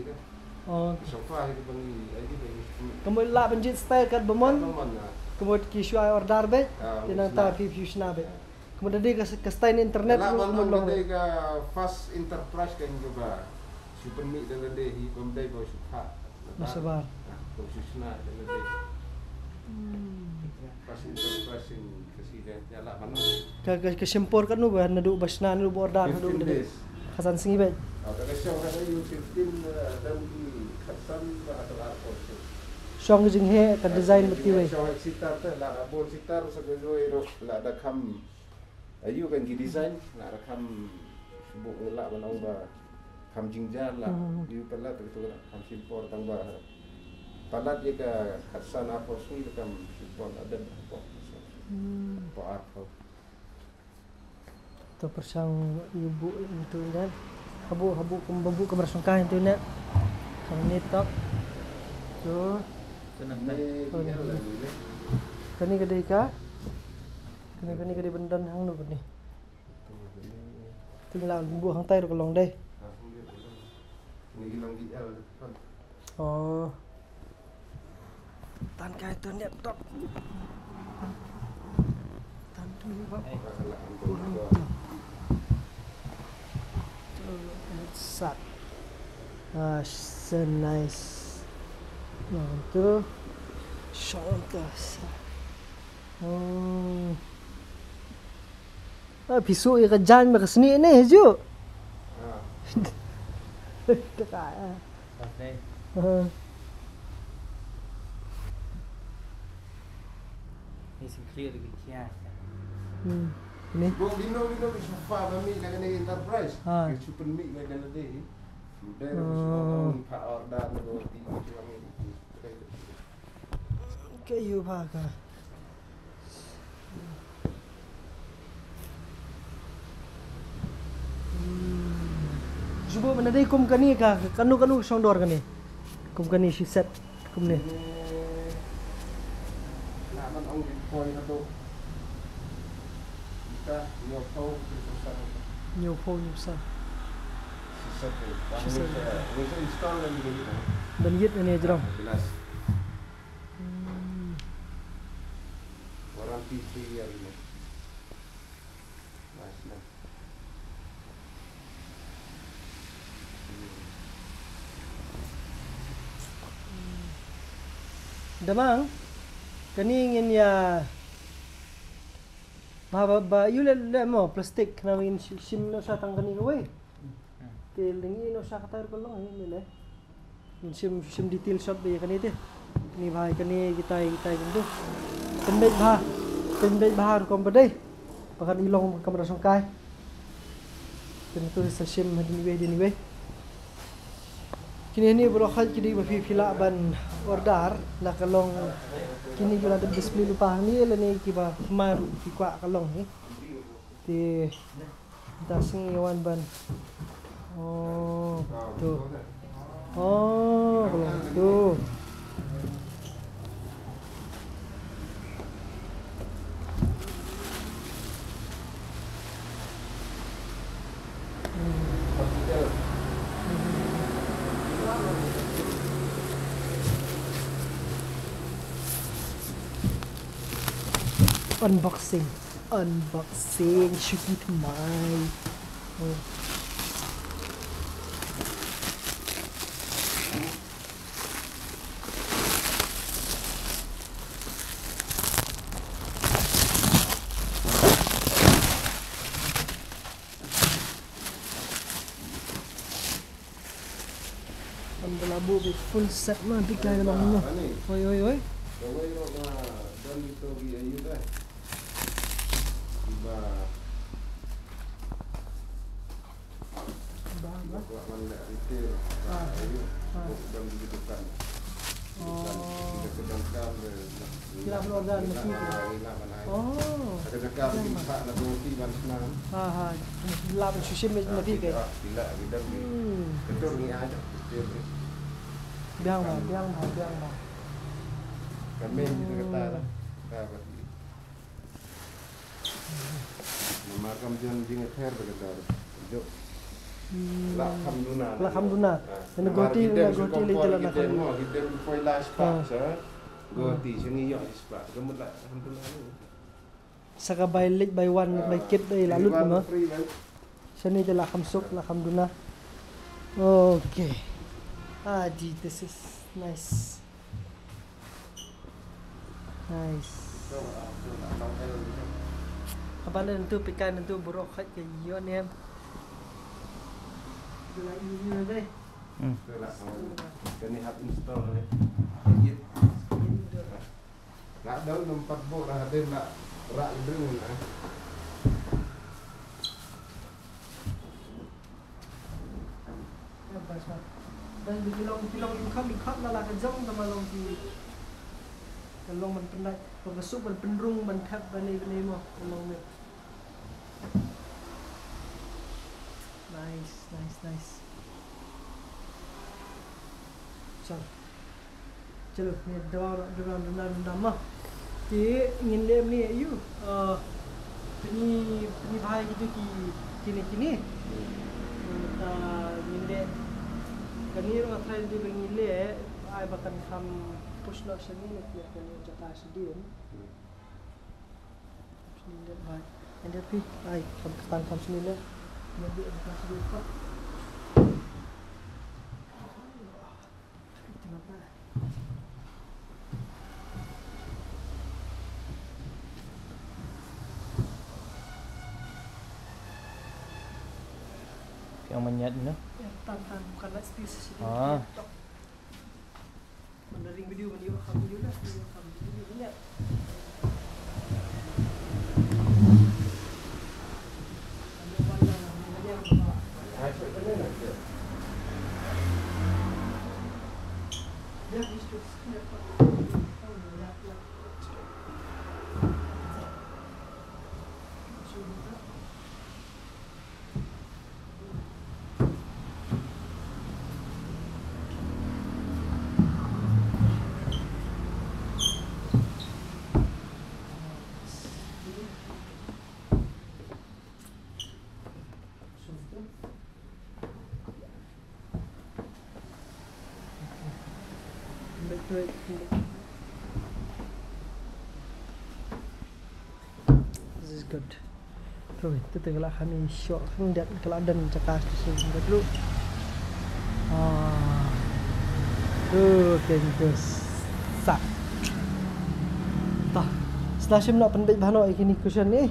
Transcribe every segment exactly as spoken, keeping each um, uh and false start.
hi da. Oh. Shongfa hi ka ba ngi, ai di ba ngi. Ka mut lah ban jied style kat ba mon. Kat ba mon, ah. Ka mut ki shu ai order beit. Ah, te nangta phi phi shu shna beit. Ah. Ka mut da dei ka, ka style internet. Lah ruh ban mon long ka dei ka first enterprise ka ngi ba shu pynmih da lade hi, bym dei ba shu phah. Ba shabar. Ah, ba shu shna da lade. Hmm. First enterprise in Ka, ka, ka shim por katno ba naduh ba shna, naduh ba order, naduh ba. Fifteen days. Khatsan sngi beit. Ah, ka shong ka ïa u fifteen, eh, dang ki khatsan ba haduh arphew sngi. Shong ka jingheh, ka design bad kiwei. Shong ka sitar te, la ka bun sitar sa ka joi ruh, la da kham. Ïa u kan ki design, la da kham bu la ban ong ba kham jynjar la. Hmm. Ïa u palat tu la kham shim por tang ba. Palat ïa ka khatsan arphew sngi la kham shim por la dep arphew. Hmm. Arphew arphew. To pyrshang ïa u buh ïa u tu ne. Habu, habu kum ba buh kamra shongkai ïa u tu ne. Kane tok. To. Kane ka dei ka. Kane, kane ka dei ban don hangno kane. Te ngi la buh hangtai ruh ka long dei. Oh. Tan kai tu nep top. Tan tu ni bab. Sat. Ah, so nice. Long tu. Shong tu. Oh. Ah, phi suh ïa ka jaiñ bad ka snieh ne, ju. Ah. Ka ka, ah. Okay. Ah. Ni sing clear lagi kia. Hmm. Ni. Bro, bino, bino, bino, sofa ba mih na kane enterprise. Ah. Ki shu pynmih na kane dei. Dei, oh. Shu pha order na ko ti, shu pha mih. Ka ïoh ba ka. Hmm. Shu buh mynta dei kum kane ka, kano kano ka shong dor kane. Kum kane shi set, kum ne. Nga ban ong ki poi ka to. Ka, hynñiew phew, hynñiew phew. Hynñiew phew, hynñiew phew. Ban yit ïa ne jrong. Hmm. Warranty three year ne. Nice ne. Damang, kane ngin ïa ba, ba, ba, ïoh leh, leh mo plastik, kane ngin shi-, shim noh sha tang kane kawei. Te lyngngoh noh sha kata ruh ka long hi ne. Ngin shim, shim detail shot ba ïa kane te. Kane bha, kane kitai, kitai kumtu. Pynbeit bha, pynbeit bha rukom ba dei. Ba kan i long kamra shongkai. Kane to sa shim hadien iwei, hadien iwei. Kine hangne baroh khoit ki dei ba phi, phi lah ban order, la ka long kine ki la dep display lypa hangne lane kiba thymmai ruh phi kwah ka long hi. Te Mynta sngi ïa wan ban. Oh, to. Oh, ka long to. Unboxing. Unboxing, shu ki thymmai. Oh. Kan ba la buh beit full set ma, big guy ka long ma. Oi, oi, oi. Kawei ruh nga don ito ki ayu deh. Iba. Iba, iba. Kwah ban leh retail. Ah. Ayu. Ah. Don ki dukan. Oh. Dukan. Ki dukan kam deh. Ki la order na phi ke? Oh. Ha, ha. La ban shu shim na phi ke? Hmm. Biang bha, biang bha, biang bha. Namar kam jan jingïather da ka dor. Hmm. La kham duna. La kham duna. Ha. Namar goti, goti lei te la na kham duna. Goti sha ngi ïoh spah. Ka mut la kham duna. Sa ka bai leit bai wan, bai kit dei la lut ma. Shane te la kham suk, la kham duna. Okay. Ah, di, this is nice. Nice. Haba leh ntu pikai ntu baroh khoit ka ïoh ne em. La ïoh ne dei. Hmm. Kane hap install ne. Ïit. Nga dang nym pat buh ra hadien la rak ïa dring na. Ba ki long, ki long lyngkhot lyngkhot la la ka jong, tang ba long ki, ka long ban pynlait, long ka suk ban pynrung, ban thep, ban ne ban ne mo, ka long ne. Nice, nice, nice. Chal. Chalo, ngi dawai, dawai, dawai, dawai ma. Te ngin leh mynne ïa u. Ah, pyni, pyni bha ïa kito ki, kine, kine. Mynta ngin leh. Kane ruh nga try ruh ba ngin leh, ai ba kan kham push noh shane, leh kane jaka shadien. Shane leh bha. Ynda phi, ai, kham kyrtang kham shane leh. Ynda phi, kham shane leh. Yang manyat no? Yang tan tan bukan light stick sih. Ah. Mana ring video, mana ring video lah, video kan video ni. This is good. Thôi, tu tu ka la kham i shoh khang det ka la don jaka station ka dulu. Ah. Tu ken tu sat. Tah. Sla shim noh pynbeit bha noh ïa kine cushion ni.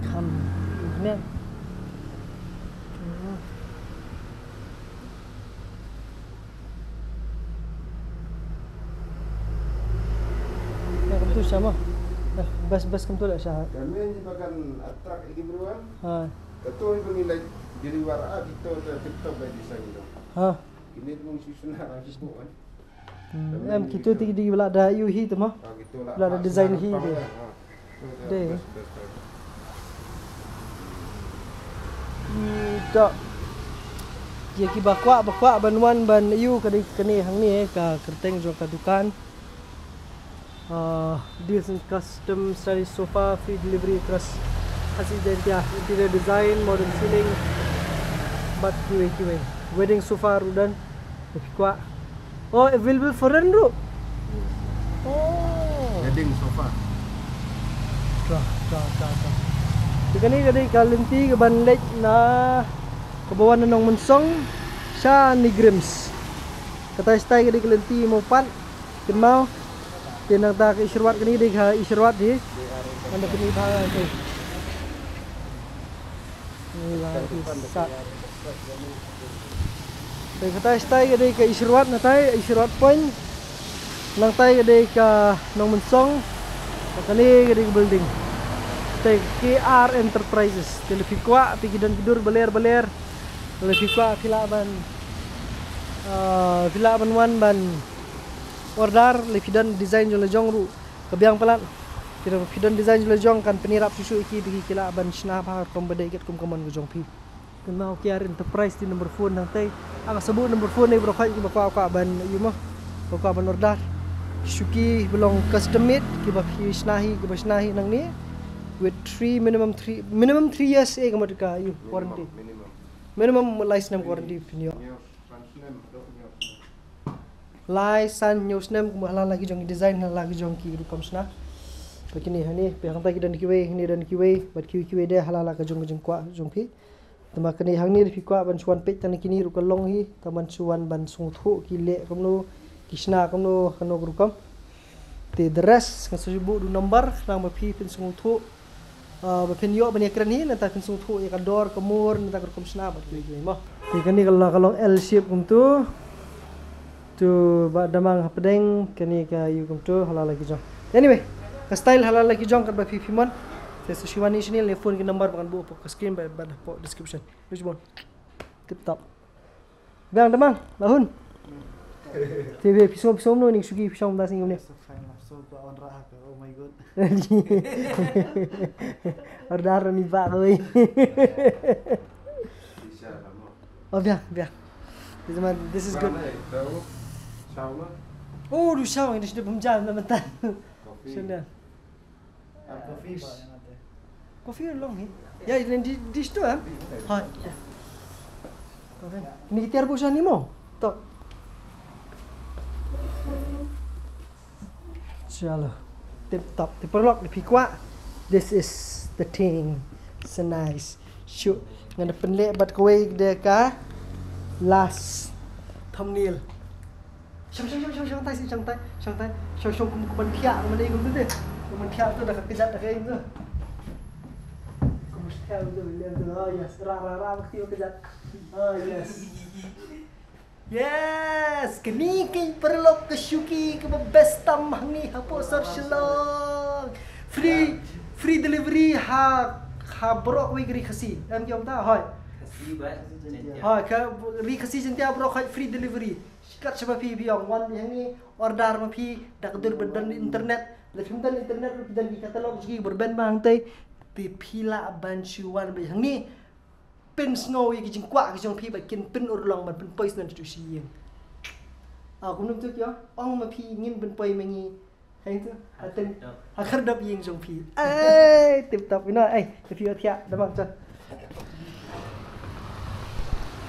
Kham ne. Ya, kumtu sama. Dah, bas bas kumtu dah sah. Kami ni bahkan atrak iki beruan. Ha. Ketua ni beli like deliver ah, kita dah TikTok by design tu. Ha. Ini tu mesti susun arah kita kan. Hmm, em, kita ti di belak da U hi tu mah. Ah, kita lah. Belak da design hi dia. Deh. Dak. Ïa kiba kwah, ba kwah ban wan ban ïoh ka dei kane hangne, eh, ka kyrteng jong ka dukan. Ah, deals in custom style sofa, free delivery across Khasi Jaintia, interior design, modern ceiling, bad kiwei kiwei. Wedding sofa ruh don. Phi kwah. Oh, available for rent ruh. Oh. Wedding sofa. Tah, tah, tah, tah. Te kane ka dei ka lynti kaban leit na kaba wan na Nongmynsong sha NEIGRIHMS. Katai stai ka dei ka lynti mo pat. Kynmaw. Te nangta ka Isharwat kane ka dei ka Isharwat hi. Anda kane ba ka. Ni la ki sat. Te katai stai ka dei ka Isharwat, natai Isharwat Point. Nangtai ka dei ka Nongmynsong. Kane ka dei ka building. Te K R Enterprises. Te lada phi kwah, te ki don ki dur baler baler. Lada phi kwah phi lah ban, ah, phi lah ban wan ban order, lada phi don design jong la jong ruh. Ka biang palat. Phi don, phi don design jong la jong kan pynïarap shuh shuh ïa ki, ba ki lah ban shna bha rukom ba dei katkum ka mon ka jong phi. Kynmaw K R Enterprise te number phone nangtai. Ah, ka sa buh number phone ne baroh khoit kiba kwah, kwah ban ïoh mo. Ba kwah ban order. Shuki ba long custom made, kiba phi shna hi, kiba shna hi nangne. With three, minimum three, minimum three years eh ka mut ka ïoh warranty. Minimum, minimum. Minimum lai snem ka warranty phin ïoh. Lai san hynñiew snem, kumba ha la la ki jong ki design, ha la la ki jong ki rukom shna. Bad kine hangne, phi hangtai ki don kiwei, hangne don kiwei, bad kiwei kiwei de ha la la ka jong ka jingkwah jong phi. Te ma kane hangne lada phi kwah ban shu wan peit tang na kine ruh ka long hi, tang ban shu wan ban sngewthuh ki leh kumno, ki shna kumno, kano ka rukom. Te the rest, ngan sa shu buh da u number, khnang ba phi phin sngewthuh. Ah, ba phin ïoh ban ïakren hi, nangta phin sngewthuh ïa ka dor, ka mur, nangta ka rukom shna bad kiwei kiwei mo. Te kane ka la ka long L shape kumtu. Tu Bah Damang hapdeng, kane ka ïoh kumtu, ha la la ki jong. Anyway, ka style ha la la ki jong katba phi phi mon. Te sa shu wan ïa sha ne, ne phone ki number ba ngan buh hapoh ka screen bad, bad hapoh description. Which one? Tip top. Biang Damang, la hun. Te be phi sngewbha, phi sngewbha noh ning shuki phi shong das ning ne. So fine lah, so ba on rah ka, oh my God. Order ni ba ko. Oh, biang, biang. This man, this is good. Oh, du shaw, ini sudah pemjam na mentan. Sudah. Coffee. Coffee long hi. Ya, ini di, di situ, em? Hai. Coffee. Ni tiar bu sha ni mo. Tok. Chalo. Tip top. Te paralok, lada phi kwah. This is the thing. So nice. Shu. Ngan da pynleh bad kawei de ka last thumbnail. Shong, shong, shong, shong, shong tai, shong tai, shong tai, shong, shong, kum, kum ban thiah, kum ban ei, kum tu te. Kum ban thiah tu da ka kjat da ka ei tu. Kum ban thiah tu, tu, tu, oh yes, ra, ra, ra, ba ka thiah kjat. Oh yes. Yes, kane ka paralok ka shuki kaba best tam hangne hapoh sor Shillong. Free, free delivery ha, ha baroh kawei ka ri Khasi. Em ki ong ta, hoi. Khasi bad Jaintia. Hoi, ka ri Khasi Jaintia baroh kawei free delivery. Kat shaba phi phi ong wan beit hangne, order ma phi da ka dur ba don internet. Lada phim don internet ruh phi don ki catalog jong ki ba rben ba hangtei. Te phi lah ban shu wan beit hangne. Pynsngew ïa ki jingkwah ki jong phi ba kin pynurlong ban pynpoi shuh shuh sha ïing. Ah, kumno tu ki ong? Ong ma phi ngin pynpoi ma ngi. Hei tu. Ha ten. Ha khyrdop ïing jong phi. Ai, tip top ïa no. Ai, te phi ot thiah da bang chan.